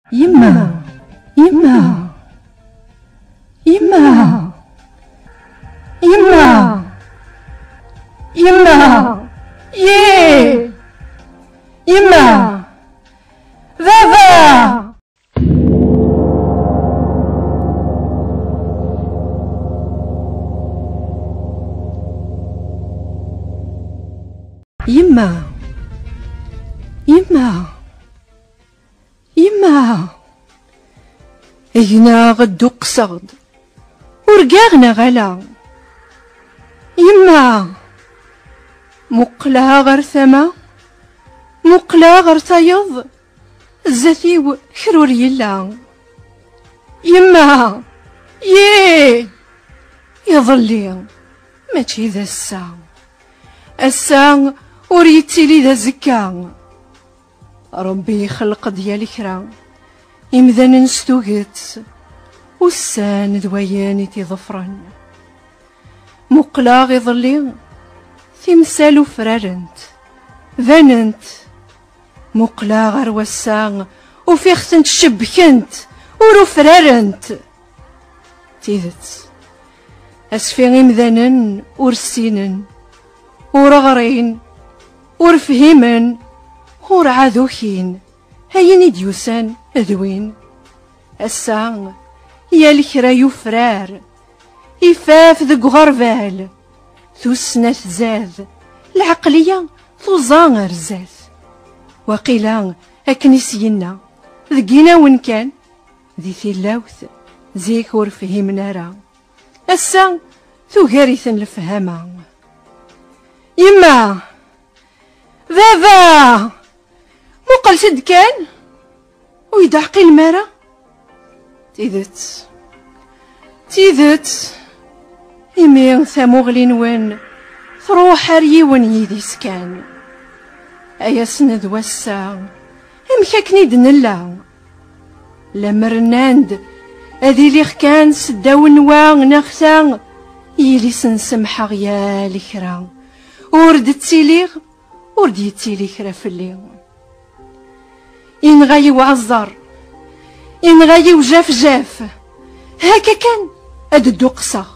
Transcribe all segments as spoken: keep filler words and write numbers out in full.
Yemma! Yemma! Yemma! Yemma! Yemma! Yee! Yemma! Baba! Yemma! Yemma! Yemma! Gneɣ-d, uqseɣ-d. Urgaɣ neɣ ala? Yemma! Muqleɣ ɣer tama, muqleɣ ɣer tayeḍ, zdat-iw kra ur yella. Yemma! Yee! Iḍelli mačči d ass-a. Ass-a ur yettili d azekka. Ṛebbi ixelq-d yal kra, imdanen s tuget, ussan d wayen i t-iḍefren. Muqleɣ iḍelli, timsal ufrarent, banent. Muqleɣ ar wass-a, ufiɣ-tent cebbkent, ur ufrarent. Tidet, asfi imdanen ur ssinen, ur ɣrin, ur fhimen, ur ɛad ukin ayen i d-yusan d win. Ass-a, yal kra yufrar, ifaf deg uɣerbal, tussna tzad, lɛeqliya tuẓa ar zdat. Waqila, akken i s-yenna, deg inawen kan, di tilawt, zik ur fhimen ara. Ass-a, tugar-iten lefhama. Yemma! Baba! Muqlet-d kan! Ur yi-d-ɛqilem ara? Tidet. Tidet. Imi tamuɣli-nwen truḥ ar yiwen yidis kan. Ay ass-n d wass-a, amek akken i d-nella? Lemmer nnan-d ad iliɣ kan s ddaw nnwa neɣ ta, yili-s n semḥeɣ yal kra. Ur d-ttiliɣ, ur d-yettili kra fell-i. Inɣa-yi uɛeẓẓer, inɣa-yi ujafjaf. Hakka kan ad dduqseɣ,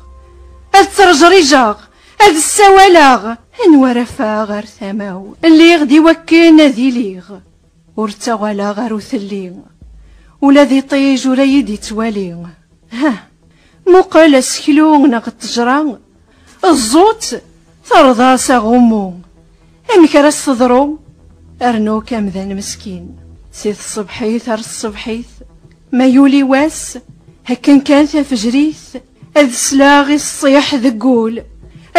ad ttreǧriǧeɣ, ad ssawaleɣ. Anwa ara afeɣ ar tama-w? Lliɣ-d i wakken ad iliɣ. Ur ttaɣaleɣ ar utelli. Ula d iṭij ur iyi-d-ittwali. Ha, muqel aseklu neɣ ṭṭejra, ẓẓu-tt, terreḍ-as aɣummu. Amek ara s-teḍru? Rnu-k amdan meskin. Si tṣebḥit ar tṣebḥit, ma yuli wass, akken kan tafejrit, ad sleɣ i ṣṣiḥ deg wul,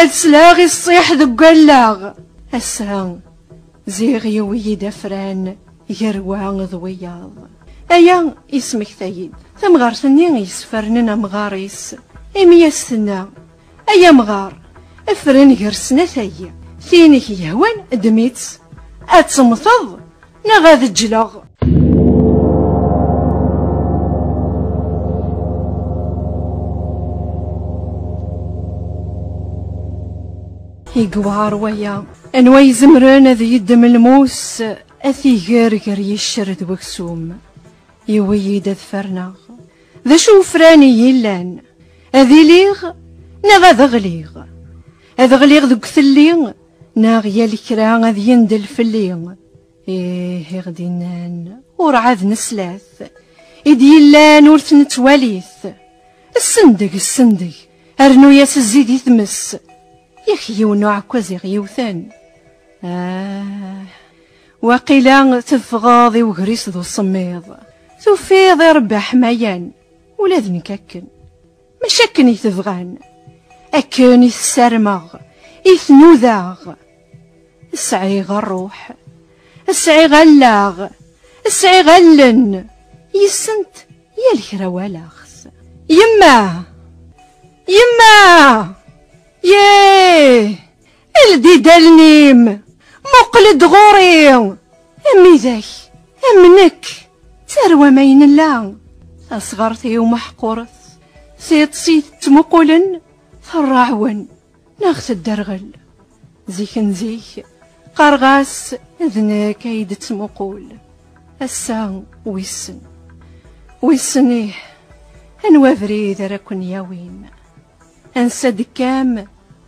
ad sleɣ i ṣṣiḥ deg wallaɣ. Ass-a, ziɣ yuwi-yi-d afran gar wa d wiyaḍ. Aya yesmektay-d tamɣart-nni yesfernen amɣar-is, imi as-tenna: "Ay amɣar, fren gar snat-agi, tin i k-yehwan ddem-itt, ad temmteḍ neɣ ad ǧǧleɣ." I yewɛer waya, anwa izemren ad yeddem lmus, ad t-iger gar yiccer d weksum? Yewwi-yi-d ad ferneɣ. D acu ufran i yillan? Ad iliɣ neɣ ad ɣliɣ? Ad ɣliɣ deg utelli, neɣ yal kra ad yendel fell-i? Ih, i ɣ-d-innan, urɛad neslat. I d-yellan ur t-nettwalit. Ssendeg, ssendeg, rnu-yas zzit i tmes. Yak yiwen n uɛekkaz i ɣ-yewten. Ah, waqila teffɣeḍ i wegris d usemmiḍ. Tufiḍ irebbeḥ mayan, ula d nekk akken. Mačči akken i t-bɣan, akken i t-ssarmeɣ, i t-nudaɣ. Sɛiɣ ṛṛuḥ, sɛiɣ allaɣ, sɛiɣ allen, yis-sent yal kra walaɣ-t. Yemma! Yemma! Yee! Ldi-d allen-im! Muqel-d ɣur-i! Am widak, am nekk, d tarwa ma nella. Tasɣart-iw meḥquret, tiṭ-is ttmuqulen, terreɛwen neɣ tedderɣel. Zik n zik, qqareɣ-as d nekk ay d-tettmuqul. Ass-a, wissen. Wissen ih, anwa abrid ara ken-yawin? Ansa d-tekkam,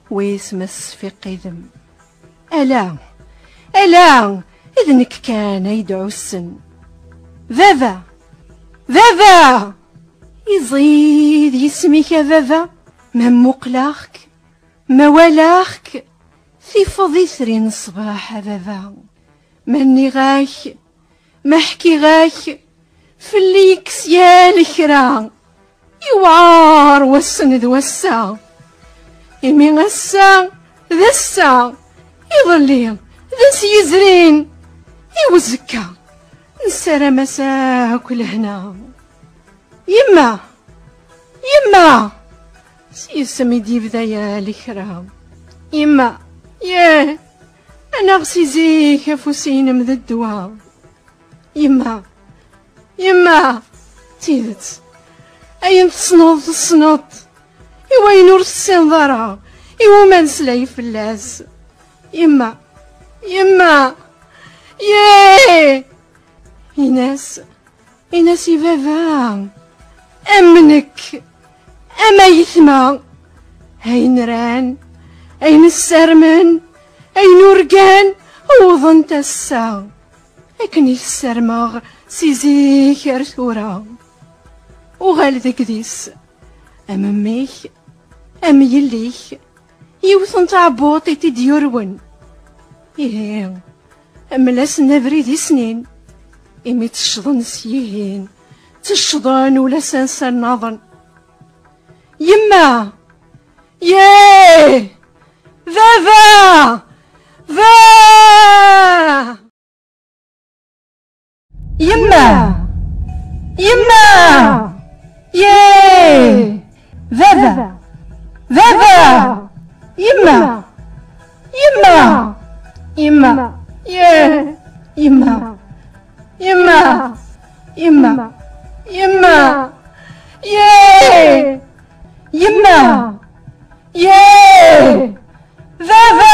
wis ma tesfiqidem? Ala, ala, d nekk kan ay d-ɛussen. Baba! Baba! Iẓid yisem-ik a baba, ma mmuqleɣ-k, ma walaɣ-k, tifeḍ itri n ṣṣbeḥ a baba. Ma nniɣ-ak, ma ḥkiɣ-ak, fell-i yekkes yal kra. Yewɛer wass-n d wass-a. Imi ass-a d ass-a, iḍelli d ass yezrin, i uzekka nessaram-as akk lehna. Yemma! Yemma! S yisem i d-yebda yal kra. Yemma! Yah! Anaɣ si zik afus-inem d ddwa. Yemma! Yemma! D tidet, ayen tessneḍ tessneḍ-t, i wayen ur tessineḍ ara, i wuma neslay fell-as. Yemma! Yemma! Yah! Ini-as, ini-as i baba, am nekk, am ayetma, ayen ran, ayen ssarmen, ayen urgan, wwḍent ass-a, akken i t-ssarmeɣ si zik ar tura. Uɣal d agdis, am mmi-k, am yelli-k, yiwet n tɛebbuḍt i t-id-yurwen. Ihi, mel-asen abrid i snin, imi tteccḍen s yihin, tteccḍen ula s ansa nnaḍen. Yemma! Yah! Baba! Ba! Yemma! Yemma! Yah! Baba! Baba! Yemma! Yemma! Yemma! Yah! Yemma! Yemma! Yemma! Yemma! Yah! Yemma! Yah! Baba!